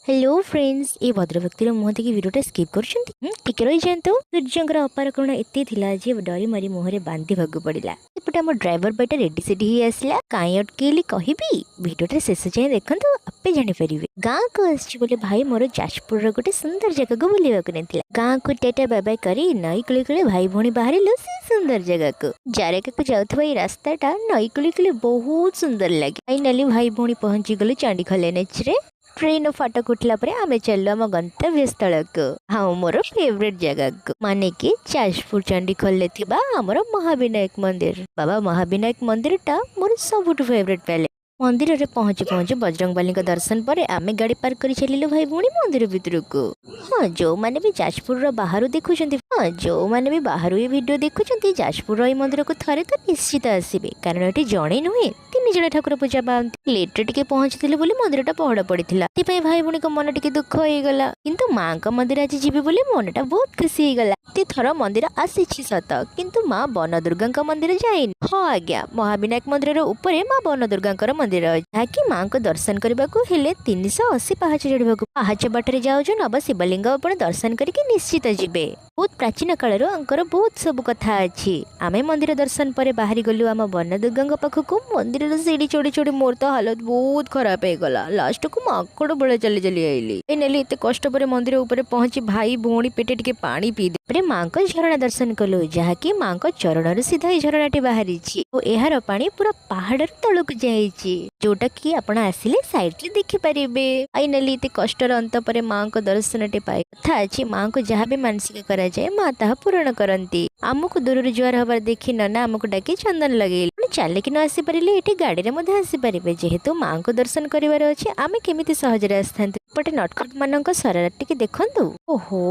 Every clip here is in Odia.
ହ୍ୟାଲୋ ଫ୍ରେଣ୍ଡସ୍, ଏ ଭଦ୍ରବ୍ୟକ୍ତିର ମୁହଁ ଦେଖି ଭିଡ଼ିଓଟା ସ୍କିପ୍ କରୁଛନ୍ତି? ଟିକେ ରହିଯାଆନ୍ତୁ। ସୂର୍ଯ୍ୟଙ୍କର ଅପାର କରୁଣା ଏତେ ଥିଲା ଯେ ଡରି ମରି ମୁହଁରେ ବାନ୍ଧିବାକୁ ପଡ଼ିଲା। ଏପଟେ ଆମ ଡ୍ରାଇଭର ଭାଇଟା ରେଡି ସେଡି ହେଇ ଆସିଲା। କାଇଁ ଅଟକେଇଲି କହିବି? ଭିଡ଼ିଓଟା ଶେଷ ଯାଏଁ ଦେଖନ୍ତୁ, ଆପେ ଜାଣିପାରିବେ। ଗାଁକୁ ଆସିଛି ବୋଲି ଭାଇ ମୋର ଯାଜପୁରର ଗୋଟେ ସୁନ୍ଦର ଜାଗାକୁ ବୁଲିବାକୁ ନେଇଥିଲା। ଗାଁକୁ ଟାଟା ବାଏ ବାଏ କରି ନଈ କୂଳେ କୂଳେ ଭାଇ ଭଉଣୀ ବାହାରିଲୁ ସେ ସୁନ୍ଦର ଜାଗାକୁ। ଜାରକାକୁ ଯାଉଥିବା ଏଇ ରାସ୍ତାଟା ନଈ କୂଳେ କୂଳେ ବହୁତ ସୁନ୍ଦର ଲାଗେ। ଫାଇନାଲି ଭାଇ ଭଉଣୀ ପହଞ୍ଚିଗଲୁ ଚଣ୍ଡିଖୋଲ ଏନ୍ଏଚ୍ ରେ। ଟ୍ରେନ ଫାଟକ ଉଠିଲା ପରେ ଆମେ ଚାଲିଲୁ ଆମ ଗନ୍ତବ୍ୟ ସ୍ଥଳକୁ ଆଉ ମୋର ଫେଭରେଟ ଜାଗାକୁ, ମାନେ କି ଯାଜପୁର ଚଣ୍ଡିଖୋଲରେ ଥିବା ଆମର ମହାବିନାୟକ ମନ୍ଦିର। ବାବା ମହାବିନାୟକ ମନ୍ଦିରଟା ମୋର ସବୁଠୁ ଫେଭରେଟ ପ୍ୟାଲେସ। ମନ୍ଦିରରେ ପହଞ୍ଚି ପହଞ୍ଚି ବଜରଙ୍ଗବାଲିଙ୍କ ଦର୍ଶନ ପରେ ଆମେ ଗାଡ଼ି ପାର୍କ କରି ଚାଲିଲୁ ଭାଇ ଭଉଣୀ ମନ୍ଦିର ଭିତରକୁ। ହଁ, ଯୋଉମାନେ ବି ଯାଜପୁରର ବାହାରୁ ଦେଖୁଛନ୍ତି, ହଁ, ଯୋଉମାନେ ବି ବାହାରୁ ଏ ଭିଡ଼ିଓ ଦେଖୁଛନ୍ତି, ଯାଜପୁରର ଏଇ ମନ୍ଦିରକୁ ଥରେ ତ ନିଶ୍ଚିତ ଆସିବେ। କାରଣ ଏଠି ଜଣେ ନୁହେଁ, ତିନି ଜଣ ଠାକୁର ପୂଜା ପାଆନ୍ତି। ଲେଟ୍ରେ ଟିକେ ପହଞ୍ଚିଥିଲେ ବୋଲି ମନ୍ଦିରଟା ପହଡ଼ ପଡ଼ିଥିଲା। ସେଥିପାଇଁ ଭାଇ ଭଉଣୀଙ୍କ ମନ ଟିକେ ଦୁଃଖ ହେଇଗଲା। କିନ୍ତୁ ମାଙ୍କ ମନ୍ଦିର ଆଜି ଯିବି ବୋଲି ମନଟା ବହୁତ ଖୁସି ହେଇଗଲା। ଏତେ ଥର ମନ୍ଦିର ଆସିଛି ସତ, କିନ୍ତୁ ମା ବନଦୁର୍ଗାଙ୍କ ମନ୍ଦିର ଯାଇନି। ହଁ ଆଜ୍ଞା, ମହାବିନାୟକ ମନ୍ଦିରର ଉପରେ ମା ବନଦୁର୍ଗାଙ୍କର ମନ୍ଦିର ଅଛି, ଯାହାକି ମାଙ୍କୁ ଦର୍ଶନ କରିବାକୁ ହେଲେ 380 ପାହାଚ ଚଢିବାକୁ। ପାହାଚ ବାଟରେ ଯାଉଛୁ ନବ ଶିବଲିଙ୍ଗ ଆପଣ ଦର୍ଶନ କରିକି ନିଶ୍ଚିତ ଯିବେ। ବହୁତ ପ୍ରାଚୀନ କାଳରୁ ଆଙ୍କର ବହୁତ ସବୁ କଥା ଅଛି। ଆମେ ମନ୍ଦିର ଦର୍ଶନ ପରେ ବାହାରି ଗଲୁ ଆମ ବନଦୁର୍ଗାଙ୍କ ପାଖକୁ। ମନ୍ଦିରର ସିଡ଼ି ଚଢି ଚଢି ମୋର ତ ହାଲତ ବହୁତ ଖରାପ ହେଇଗଲା। ଲାଷ୍ଟକୁ ମାଙ୍କଡ଼ ଭଳିଆ ଚାଲି ଚାଲି ଆଇଲି। ଫାଇନାଲି ଏତେ କଷ୍ଟ ପରେ ମନ୍ଦିର ଉପରେ ପହଞ୍ଚି ଭାଇ ଭଉଣୀ ପେଟେ ଟିକେ ପାଣି ପିଇ ପରେ ମାଙ୍କ ଝରଣା ଦର୍ଶନ କଲୁ, ଯାହାକି ମାଙ୍କ ଚରଣରୁ ସିଧା ଏଇ ଝରଣାଟି ବାହାରିଛି ଓ ଏହାର ପାଣି ପୁରା ପାହାଡର ତଳକୁ ଯାଇଛି, ଯୋଉଟା କି ଆପଣ ଆସିଲେ ସାଇଡରେ ଦେଖିପାରିବେ। ଫାଇନାଲି ଏତେ କଷ୍ଟର ଅନ୍ତ ପରେ ମାଙ୍କ ଦର୍ଶନଟି ପାଇ, କଥା ଅଛି, ମାଙ୍କୁ ଯାହା ବି ମାନସିକ କରାଯାଏ, ମା ତାହା ପୂରଣ କରନ୍ତି। ଆମକୁ ଦୂରରୁ ଜୁହାର ହବାର ଦେଖି ନନା ଆମକୁ ଡାକି ଚନ୍ଦନ ଲଗେଇଲେ। ଆପଣ ଚାଲିକି ନ ଆସିପାରିଲେ ଏଠି ଗାଡ଼ିରେ ମଧ୍ୟ ଆସିପାରିବେ। ଯେହେତୁ ମାଙ୍କୁ ଦର୍ଶନ କରିବାର ଅଛି, ଆମେ କେମିତି ସହଜରେ ଆସିଥାନ୍ତୁ? ଏପଟେ ନଟଖଟ ମାନଙ୍କ ଶରାରତ ଟିକେ ଦେଖନ୍ତୁ। ଓହୋ,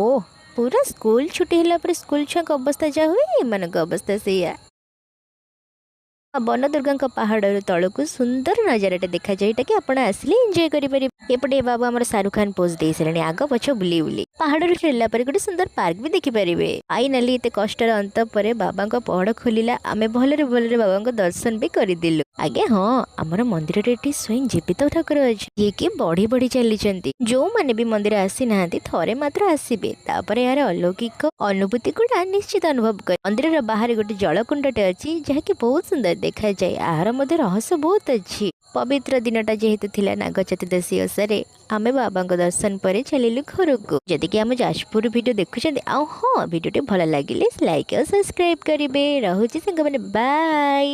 ପୁରା ସ୍କୁଲ ଛୁଟି ହେଲା ପରେ ସ୍କୁଲ ଛୁଆଙ୍କ ଅବସ୍ଥା ଯାହା ହୁଏ, ଏମାନଙ୍କ ଅବସ୍ଥା ସେଇଆ। ବନଦୁର୍ଗାଙ୍କ ପାହାଡ଼ରୁ ତଳକୁ ସୁନ୍ଦର ନଜାରାଟା ଦେଖାଯାଏ, ଏଇଟା କି ଆପଣ ଆସିଲେ ଏନ୍ଜୟ କରିପାରିବେ। ଏପଟେ ଏ ବାବୁ ଆମର ଶାହରୁଖ ଖାନ ପୋଜ ଦେଇ ସାରିଲେଣି ଆଗ ପଛ ବୁଲି ବୁଲି। ପାହାଡ଼ରୁ ଫେରିଲା ପରେ ଗୋଟେ ସୁନ୍ଦର ପାର୍କ ବି ଦେଖିପାରିବେ। ଫାଇନାଲି ଏତେ କଷ୍ଟର ଅନ୍ତ ପରେ ବାବାଙ୍କ ପହଡ଼ ଖୋଲିଲା। ଆମେ ଭଲରେ ଭଲରେ ବାବାଙ୍କ ଦର୍ଶନ ବି କରିଦେଲୁ। ଆଜ୍ଞା ହଁ, ଆମର ମନ୍ଦିରରେ ଏଠି ସ୍ୱୟଂ ଜୀବିତ ଠାକୁର ଅଛି, ଯିଏକି ବଢି ବଢି ଚାଲିଛନ୍ତି। ଯୋଉମାନେ ବି ମନ୍ଦିର ଆସିନାହାନ୍ତି, ଥରେ ମାତ୍ର ଆସିବେ, ତାପରେ ଏହାର ଅଲୌକିକ ଅନୁଭୂତି ଗୁଡା ନିଶ୍ଚିତ ଅନୁଭବ କରି। ମନ୍ଦିରର ବାହାରେ ଗୋଟେ ଜଳକୁଣ୍ଡଟେ ଅଛି, ଯାହାକି ବହୁତ ସୁନ୍ଦର ଦେଖାଯାଏ। ଏହାର ମଧ୍ୟ ରହସ୍ୟ ବହୁତ ଅଛି। ପବିତ୍ର ଦିନଟା ଯେହେତୁ ଥିଲା ନାଗ ଚତୁର୍ଦ୍ଦଶୀ ଓଷାରେ ଆମେ ବାବାଙ୍କ ଦର୍ଶନ ପରେ ଚାଲିଲୁ ଘରକୁ। ଯଦି କି ଆମ ଯାଜପୁର ଭିଡ଼ିଓ ଦେଖୁଛନ୍ତି, ଆଉ ହଁ, ଭିଡ଼ିଓଟି ଭଲ ଲାଗିଲେ ଲାଇକ୍ ଆଉ ସବସ୍କ୍ରାଇବ୍ କରିବେ। ରହୁଛି ସାଙ୍ଗମାନେ, ବାଇ।